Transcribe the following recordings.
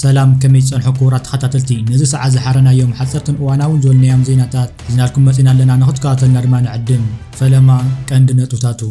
ሰላም፣ ከመይ ጸንሑ ክቡራት ተኸታተልቲ? ነዚ ሰዓት ዝሓረናዮም ሓጸርትን እዋናውን ዝበልናዮም ዜናታት ሒዝናልኩም መጺና ኣለና። ንኽትከታተልና ድማ ንዕድም። ፈለማ ቀንዲ ነጥብታቱ።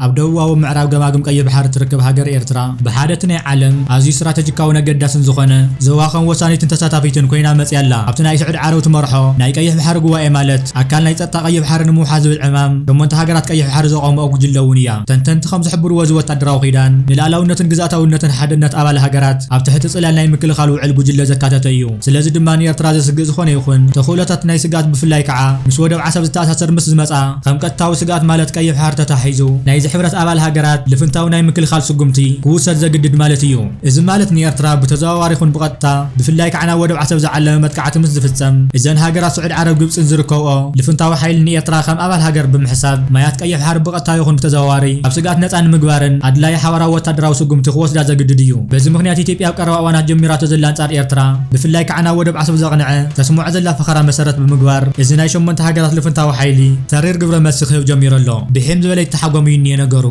ኣብ ደቡባዊ ምዕራብ ገማግም ቀይሕ ባሕሪ ትርከብ ሃገር ኤርትራ፣ ብሓደ እቲ ናይ ዓለም ኣዝዩ ስትራተጂካውን ኣገዳስን ዝኾነ ዞባ ከም ወሳኒትን ተሳታፊትን ኮይና መጽያ ኣላ። ኣብቲ ናይ ስዑዲ ዓረብ ትመርሖ ናይ ቀይሕ ባሕሪ ጉባኤ፣ ማለት ኣካል ናይ ጸጥታ ቀይሕ ባሕሪ ንምውሓስ ዝብል ዕማም፣ ሸሞንተ ሃገራት ቀይሕ ባሕሪ ዘቖመኦ ጉጅለ እውን እያ። ተንተንቲ ከም ዝሕብርዎ፣ እዚ ወታደራዊ ኪዳን ንልኣላውነትን ግዝኣታውነትን ሓድነት ኣባል ሃገራት ኣብ ትሕቲ ጽላል ናይ ምክልኻል ውዕል ጉጅለ ዘካተተ እዩ። ስለዚ ድማ ንኤርትራ ዘስግእ ዝኾነ ይኹን ተኽእሎታት ናይ ስግኣት፣ ብፍላይ ከዓ ምስ ወደብ ዓሰብ ዝተኣሳሰር ምስ ዝመጻ፣ ከም ቀጥታዊ ስግኣት፣ ማለት ቀይሕ ባሕሪ ተታሒዙ፣ ናይዚ ሕብረት ኣባል ሃገራት ልፍንታዊ ናይ ምክልኻል ስጉምቲ ክውሰድ ዘግድድ ማለት እዩ። እዚ ማለት ንኤርትራ ብተዘዋዋሪ ይኹን ብቐጥታ፣ ብፍላይ ከዓ ናብ ወደብ ዓሰብ ዝዓለመ መጥቃዕቲ ምስ ዝፍጸም፣ እዘን ሃገራት ስዑዲ ዓረብ፣ ግብጽን ዝርከብኦ ልፍንታዊ ሓይሊ ንኤርትራ ከም ኣባል ሃገር ብምሕሳብ፣ ማያት ቀይሕ ባሕሪ ብቐጥታ ይኹን ብተዘዋዋሪ ኣብ ስግኣት ነጻ ንምግባርን ኣድላዪ ሓባራዊ ወታደራዊ ስጉምቲ ክወስዳ ዘግድድ እዩ። በዚ ምኽንያት፣ ኢትዮጵያ ኣብ ቀረባ እዋናት ጀሚራቶ ዘላ ኣንጻር ኤርትራ፣ ብፍላይ ከዓ ናብ ወደብ ዓሰብ ዘቕንዐ፣ ተስምዖ ዘላ ፈኸራ መሰረት ብምግባር፣ እዚ ናይ ሸሞንተ ሃገራት ልፍንታዊ ሓይሊ ተሪር ግብረ መልሲ ክህብ ጀሚሩ ኣሎ። ብሒም ዝበለ ይተሓጎም እዩ እኒአ ነገሩ።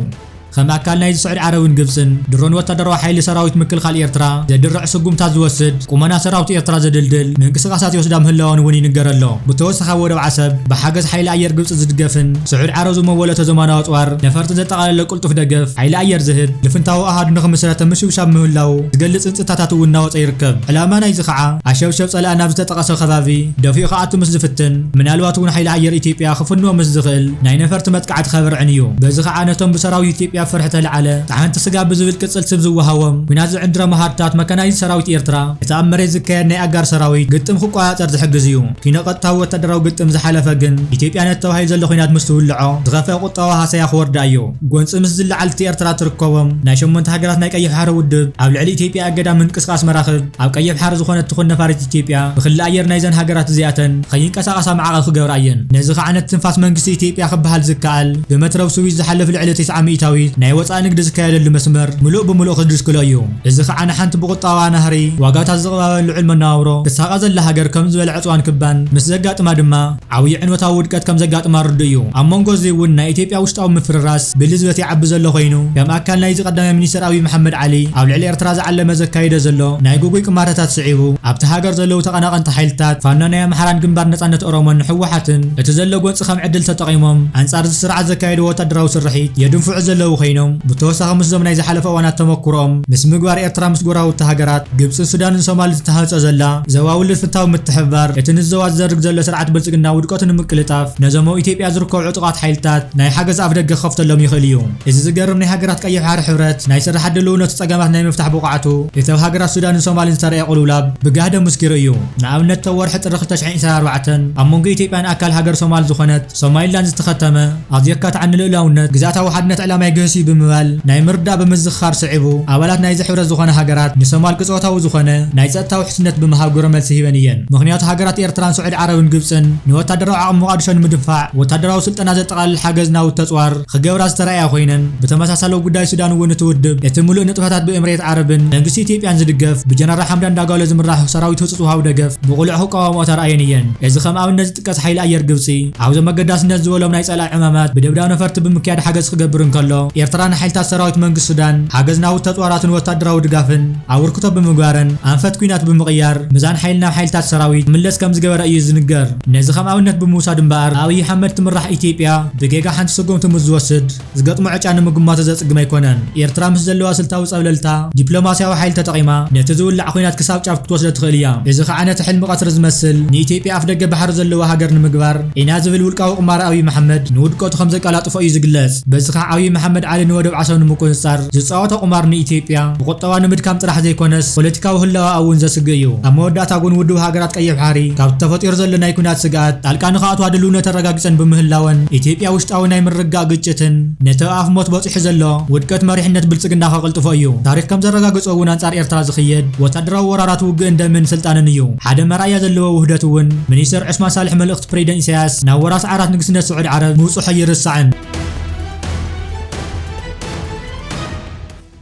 ከም ኣካል ናይዚ፣ ስዑዲ ዓረብን ግብጽን ድሮን ወታደራዊ ሓይሊ ሰራዊት ምክልኻል ኤርትራ ዘድርዕ ስጉምታት ዝወስድ፣ ቁመና ሰራዊት ኤርትራ ዘድልድል ምንቅስቓሳት ይወስዳ ምህላወን እውን ይንገር ኣሎ። ብተወሳኺ፣ ኣብ ወደብ ዓሰብ ብሓገዝ ሓይሊ ኣየር ግብጺ ዝድገፍን ስዑዲ ዓረብ ዝመወለቶ ዘማናዊ ኣጽዋር ነፈርቲ ዘጠቓለለ ቅልጡፍ ደገፍ ሓይሊ ኣየር ዝህብ ልፍንታዊ ኣሃዱ ንኽምስረት ምሽብሻብ ምህላዉ ዝገልጽ ጽንጽታታት እውን እናወጸ ይርከብ። ዕላማ ናይዚ ከዓ፣ ኣሸብሸብ ጸላኢ ናብ ዝተጠቐሰ ከባቢ ደፊኡ ክኣቱ ምስ ዝፍትን፣ ምናልባት እውን ሓይሊ ኣየር ኢትዮጵያ ክፍንዎ ምስ ዝኽእል ናይ ነፈርቲ መጥቃዕቲ ከብርዕን እዩ። በዚ ከዓ፣ ነቶም ብሰራዊት ኢትዮጵያ ፍርሒ ተለዓለ ጠሓንቲ ስጋ ብዝብል ቅጽል ስም ዝወሃቦም ኲናት ዝዕንድሮም ኣሃዱታት መካናይዝድ ሰራዊት ኤርትራ፣ እቲ ኣብ መሬት ዝካየድ ናይ ኣጋር ሰራዊት ግጥም ክቆጻጸር ዝሕግዝ እዩ። ኪነ ቀጥታዊ ወታደራዊ ግጥም ዝሓለፈ ግን፣ ኢትዮጵያ ነቲ ተባሂሉ ዘሎ ኲናት ምስ ትውልዖ፣ ዝኸፍአ ቁጠባዊ ሃሰያ ክወርዳ እዩ። ጎንጺ ምስ ዝለዓል፣ እቲ ኤርትራ ትርከቦም ናይ ሸሞንተ ሃገራት ናይ ቀይሕ ባሕሪ ውድብ፣ ኣብ ልዕሊ ኢትዮጵያ እገዳ ምንቅስቓስ መራኽብ ኣብ ቀይሕ ባሕሪ ዝኾነት ትኹን ነፋሪት ኢትዮጵያ፣ ብክሊ ኣየር ናይዘን ሃገራት እዚኣተን ከይንቀሳቐሳ ማዕቐብ ክገብራ እየን። ነዚ ከዓ፣ ነቲ ትንፋስ መንግስቲ ኢትዮጵያ ክበሃል ዝከኣል፣ ብመትረብ ስዊዝ ዝሓልፍ ልዕሊ ተስዓ ሚእታዊት ናይ ወጻኢ ንግዲ ዝካየደሉ መስመር ምሉእ ብምሉእ ክድስክሎ እዩ። እዚ ከዓ፣ ንሓንቲ ብቁጠባ ናህሪ ዋጋታት ዝቕባበን ልዑል መነባብሮ ትሳቐ ዘላ ሃገር ከም ዝበለ ዕጽዋን ክባን ምስ ዘጋጥማ ድማ፣ ዓብዪ ዕንወታዊ ውድቀት ከም ዘጋጥማ ርዱእ እዩ። ኣብ መንጎ እዚ እውን፣ ናይ ኢትዮጵያ ውሽጣዊ ምፍርራስ ብልዝበት ይዓቢ ዘሎ ኮይኑ፣ ከም ኣካል ናይዚ፣ ቀዳማይ ሚኒስትር ኣብይ መሓመድ ዓሊ ኣብ ልዕሊ ኤርትራ ዝዓለመ ዘካይዶ ዘሎ ናይ ግጉይ ቅማረታት ስዒቡ፣ ኣብቲ ሃገር ዘለዉ ተቐናቐንቲ ሓይልታት፣ ፋኖ ናይ ኣምሓራን ግንባር ነጻነት ኦሮሞን ህወሓትን፣ እቲ ዘሎ ጎንጺ ከም ዕድል ተጠቒሞም ኣንጻር እዚ ስርዓት ዘካየድዎ ወታደራዊ ስርሒት የድንፍዑ ዘለዉ ኮይኖም፣ ብተወሳኺ፣ ምስዞም ናይ ዝሓለፈ እዋናት ተመኩሮኦም ምስ ምግባር፣ ኤርትራ ምስ ጎረባብቲ ሃገራት ግብጽን ሱዳንን ሶማልን ዝተሃንጸ ዘላ ዞባዊ ልፍንታዊ ምትሕብባር፣ እቲ ንዞባ ዝዘርግ ዘሎ ስርዓት ብልጽግና ውድቀቱ ንምቅልጣፍ፣ ነዞም ኣብ ኢትዮጵያ ዝርከቡ ዕጡቓት ሓይልታት ናይ ሓገዝ ኣፍደገ ክኸፍተሎም ይኽእል እዩ። እዚ ዝገርም፣ ናይ ሃገራት ቀይሕ ባሕሪ ሕብረት ናይ ስራሕ ዕድሉ ነቲ ጸገማት ናይ ምፍታሕ ብቕዓቱ፣ እቲ ኣብ ሃገራት ሱዳንን ሶማልን ዝተረኣየ ቅልውላብ ብጋህዲ ኣመስኪሩ እዩ። ንኣብነት፣ ኣብ ወርሒ ጥሪ ክልተ ሽሕን ዕስራን ኣርባዕተን ኣብ መንጎ ኢትዮጵያን ኣካል ሃገር ሶማል ዝኾነት ሶማሊላንድ ዝተኸተመ፣ ኣዝዮ ኣካታዒ፣ ንልኡላውነት ግዝኣታዊ ሓድነት ዕላማ ይግህስ እዩ ብምባል ናይ ምርዳእ ብምዝኽኻር ስዒቡ፣ ኣባላት ናይዚ ሕብረት ዝኾነ ሃገራት ንሶማል ቅጽበታዊ ዝኾነ ናይ ጸጥታ ውሕስነት ብምሃብ ግብረ መልሲ ሂበን እየን። ምኽንያቱ፣ ሃገራት ኤርትራን ስዑዲ ዓረብን ግብጽን ንወታደራዊ ዓቕሚ ሞቓዲሾ ንምድንፋዕ ወታደራዊ ስልጠና ዘጠቓልል ሓገዝ ናውቲ ተጽዋር ክገብራ ዝተራእያ ኮይነን፣ ብተመሳሳሊ፣ ኣብ ጉዳይ ሱዳን እውን እቲ ውድብ፣ እቲ ምሉእ ንጥፈታት ብእምሬት ዓረብን መንግስቲ ኢትዮጵያን ዝድገፍ፣ ብጀነራል ሓምዳን ዳጋሎ ዝምራሕ ሰራዊት ህጹጽ ወሃቢ ደገፍ ብቕሉዕ ክቃወምኦ ተራእየን እየን። እዚ ከም ኣብነት ዝጥቀስ፣ ሓይሊ ኣየር ግብጺ፣ ኣብዞም ኣገዳስነት ዝበሎም ናይ ጸላኢ ዕማማት ብደብዳብ ነፈርቲ ብምክያድ ሓገዝ ክገብር እንከሎ፣ ኤርትራ ንሓይልታት ሰራዊት መንግስቲ ሱዳን ሓገዝ ናውቲ ተጽዋራትን ወታደራዊ ድጋፍን ኣበርክቶ ብምግባረን፣ ኣንፈት ኲናት ብምቕያር፣ ምዛን ሓይሊ ናብ ሓይልታት ሰራዊት ክምለስ ከም ዝገበረ እዩ ዝንገር። ነዚ ከም ኣብነት ብምውሳድ እምበኣር፣ ኣብይ ኣሕመድ ትምራሕ ኢትዮጵያ ብጌጋ ሓንቲ ስጉምቲ ምስ ዝወስድ፣ ዝገጥሞ ዕጫ ንምግማቱ ዘጽግም ኣይኮነን። ኤርትራ ምስ ዘለዋ ስልታዊ ጸብለልታ፣ ዲፕሎማስያዊ ሓይሊ ተጠቒማ፣ ነቲ ዝውላዕ ኲናት ክሳብ ጫፍ ክትወስዶ ትኽእል እያ። እዚ ኸኣ፣ ነቲ ሕልሚ ቀትሪ ዝመስል፣ ንኢትዮጵያ ኣፍደገ ባሕሪ ዘለዋ ሃገር ንምግባር ኢና ዝብል ውልቃዊ ቁማር ኣብይ መሓመድ ንውድቀቱ ከም ዘቀላጥፎ እዩ ዝግለጽ። በዚ ኸኣ፣ ኣብይ መሓመድ ዓሊ ንወደብ ዓሰብ ንምቁጽጻር ዝጻወቶ ቁማር፣ ንኢትዮጵያ ብቁጠባ ንምድካም ጥራሕ ዘይኮነስ፣ ፖለቲካዊ ህላወኣ እውን ዘስግእ እዩ። ኣብ መወዳእታ ግን፣ ውድብ ሃገራት ቀይሕ ባሕሪ፣ ካብቲ ተፈጢሩ ዘሎ ናይ ኲናት ስግኣት ጣልቃ ንኽኣትዋ ድልውነት ኣረጋጊጸን ብምህላወን፣ ኢትዮጵያ ውሽጣዊ ናይ ምርግጋእ ግጭትን ነቲ ኣብ ኣፍ ሞት በጺሑ ዘሎ ውድቀት መሪሕነት ብልጽግና ከቐልጥፎ እዩ። ታሪኽ ከም ዘረጋግጾ እውን፣ ኣንጻር ኤርትራ ዝኽየድ ወታደራዊ ወራራት ውግእን ደምን ስልጣንን እዩ። ሓደ መርኣያ ዘለዎ ውህደት እውን፣ ሚኒስተር ዑስማን ሳልሕ መልእኽቲ ፕሬዚደንት ኢሳያስ ናብ ወራስ ዓራት ንግስነት ስዑዲ ዓረብ ምውጽሖ ኣይርሳዕን።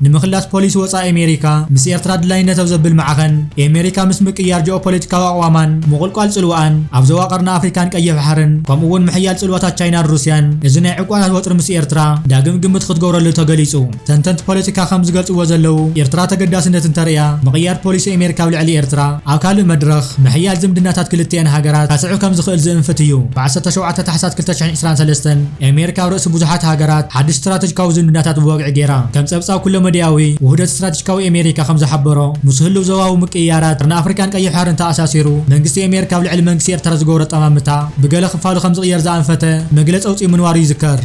ንምኽላስ ፖሊሲ ወጻኢ ኣሜሪካ፣ ምስ ኤርትራ ድላይነት ኣብ ዘብል ማዕኸን፣ ኣሜሪካ ምስ ምቅያር ጂኦፖለቲካዊ ኣቕዋማን ምቑልቋል ጽልዋኣን ኣብ ዞባ ቀርኒ ኣፍሪካን ቀይሕ ባሕርን፣ ከምኡ እውን ምሕያል ጽልዋታት ቻይናን ሩስያን፣ እዚ ናይ ዕቋታት ወጥሪ ምስ ኤርትራ ዳግም ግምት ክትገብረሉ ተገሊጹ። ተንተንቲ ፖለቲካ ከም ዝገልጽዎ ዘለዉ፣ ኤርትራ ተገዳስነት እንተርእያ፣ ምቕያር ፖሊሲ ኣሜሪካ ኣብ ልዕሊ ኤርትራ ኣብ ካልእ መድረኽ ምሕያል ዝምድናታት ክልቲኣን ሃገራት ካስዕብ ከም ዝኽእል ዝእንፍት እዩ። ብ ዓሰርተ ሸውዓተ ታሕሳስ ክልተ ሽሕን ዕስራን ሰለስተን ኣሜሪካ ኣብ ርእሲ ብዙሓት ሃገራት ሓድሽ ስትራተጂካዊ ዝምድናታት ብወግዒ ገይራ። ከም ጸብጻብ ኩለ መድያዊ ውህደት ስትራተጂካዊ ኣሜሪካ ከም ዝሓበሮ፣ ምስ ህሉው ዞባዊ ምቅይያራት ቀርኒ ኣፍሪካን ቀይሕ ባሕርን ተኣሳሲሩ፣ መንግስቲ ኣሜሪካ ኣብ ልዕሊ መንግስቲ ኤርትራ ዝገብሮ ኣጠማምታ ብገለ ክፋሉ ከም ዝቕየር ዝኣንፈተ መግለጺ ኣውጺኡ ምንባሩ ይዝከር።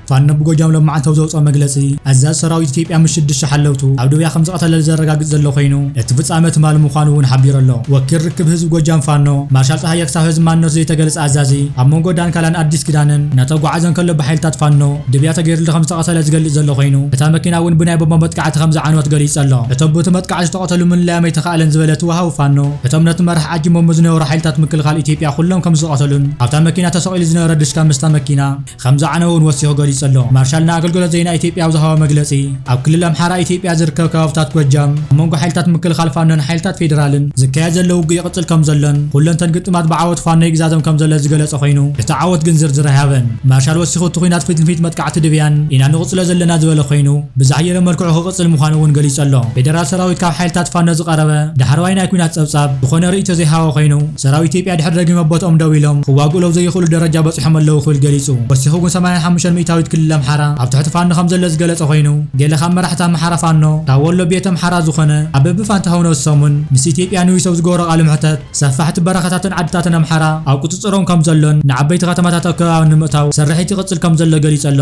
ፋኖ ብጎጃም ሎማዓንቲ ኣብ ዘውፅኦ መግለፂ፣ ኣዛዚ ሰራዊት ኢትዮጵያ ምስ ሽዱሽተ ሓለውቱ ኣብ ድብያ ከም ዝቐተለ ዘረጋግፅ ዘሎ ኮይኑ፣ እቲ ፍፃመ ትማሊ ምዃኑ እውን ሓቢሩ ኣሎ። ወኪል ርክብ ህዝቢ ጎጃም ፋኖ ማርሻል ፀሃየ ክሳብ ሕዚ ማንነቱ ዘይተገለፀ ኣዛዚ፣ ኣብ መንጎ ዳንካላን ኣዲስ ኪዳንን እናተጓዓዘ እንከሎ ብሓይልታት ፋኖ ድብያ ተገይሩሉ ከም ዝተቐተለ ዝገልፅ ዘሎ ኮይኑ፣ እታ መኪና እውን ብናይ ቦምባ መጥቃዕቲ ከም ዝዓነወት ገሊፁ ኣሎ። እቶም በቲ መጥቃዕቲ ዝተቐተሉ ምልላዮም ኣይተኻእለን ዝበለ እቲ ወሃቢ ፋኖ፣ እቶም ነቲ መራሕ ዓጂቦም ዝነበሩ ሓይልታት ምክልኻል ኢትዮጵያ ኩሎም ከም ዝተቐተሉን ኣብታ መኪና ተሰቒሉ ዝነበረ ድሽካ ምስታ መኪና ከም ዝዓነወ እውን ወሲኹ ገሊጹ ኣሎ። ማርሻል ንኣገልግሎት ዜና ኢትዮጵያ ኣብ ዝሃቦ መግለጺ፣ ኣብ ክልል ኣምሓራ ኢትዮጵያ ዝርከብ ከባብታት ጎጃም ኣብ መንጎ ሓይልታት ምክልኻል ፋኖን ሓይልታት ፌዴራልን ዝካየድ ዘሎ ውግእ ይቕጽል ከም ዘሎን፣ ኩለንተን ግጥማት ብዓወት ፋኖ ይግዛዘም ከም ዘሎ ዝገለጸ ኮይኑ፣ እቲ ዓወት ግን ዝርዝር ኣይሃበን። ማርሻል ወሲኹ፣ እቲ ኲናት ፊት ንፊት መጥቃዕቲ ድብያን ኢና ንቕጽሎ ዘለና ዝበለ ኮይኑ፣ ብዝሓየለ መልክዑ ክቕጽል ምዃኑ እውን ገሊጹ ኣሎ። ፌዴራል ሰራዊት ካብ ሓይልታት ፋኖ ዝቐረበ ዳሕረዋይ ናይ ኲናት ጸብጻብ ዝኾነ ርእይቶ ዘይሃበ ኮይኑ፣ ሰራዊት ኢትዮጵያ ድሕሪ ደጊም ኣብ ቦትኦም ደው ኢሎም ክዋግኡ ኣብ ዘይኽእሉ ደረጃ በጺሖም ኣለዉ ክብል ገሊጹ። ወሲኹ ግን ሰማንያ ሓሙሽተ ሚእታዊት ክልል ኣምሓራ ኣብ ትሕቲ ፋኖ ከም ዘሎ ዝገለጸ ኮይኑ፣ ገለ ካብ መራሕቲ ኣምሓራ ፋኖ ካብ ወሎ ቤት ኣምሓራ ዝኾነ ኣበበ ፋንታሁን ወሰሙን ምስ ኢትዮጵያ ኒውስ ኣብ ዝገበሮ ቃለ መሕተት፣ ሰፋሕቲ በረኻታትን ዓድታትን ኣምሓራ ኣብ ቁጽጽሮም ከም ዘሎን ንዓበይቲ ከተማታት ኣብ ከባቢ ንምእታው ስርሒት ይቕጽል ከም ዘሎ ገሊጹ ኣሎ።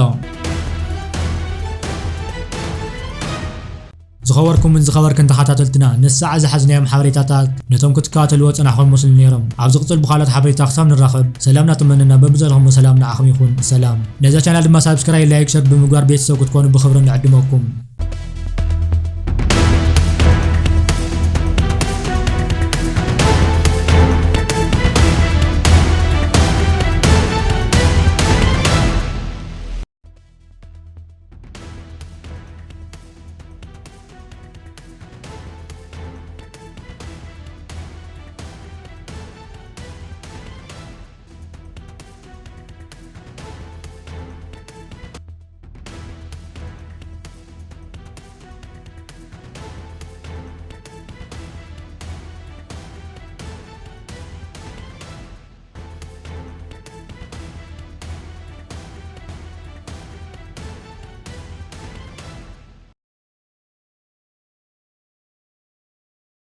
ዝኸበርኩምን ዝኸበርክን ተኸታተልትና፣ ንሳዕ ዝሓዝናዮም ሓበሬታታት ነቶም ክትከታተልዎ ዝጸናሕኩም መስሉ ነይሮም። ኣብ ዝቕጽል ብኻልኦት ሓበሬታ ክሳብ ንራኸብ፣ ሰላም እናተመነና፣ በብዘለኹሞ ሰላም ንዓኹም ይኹን። ሰላም። ነዛ ቻናል ድማ ሳብስክራይብ፣ ላይክ፣ ሸር ብምግባር ቤተሰብ ክትኮኑ ብኽብሪ ንዕድመኩም።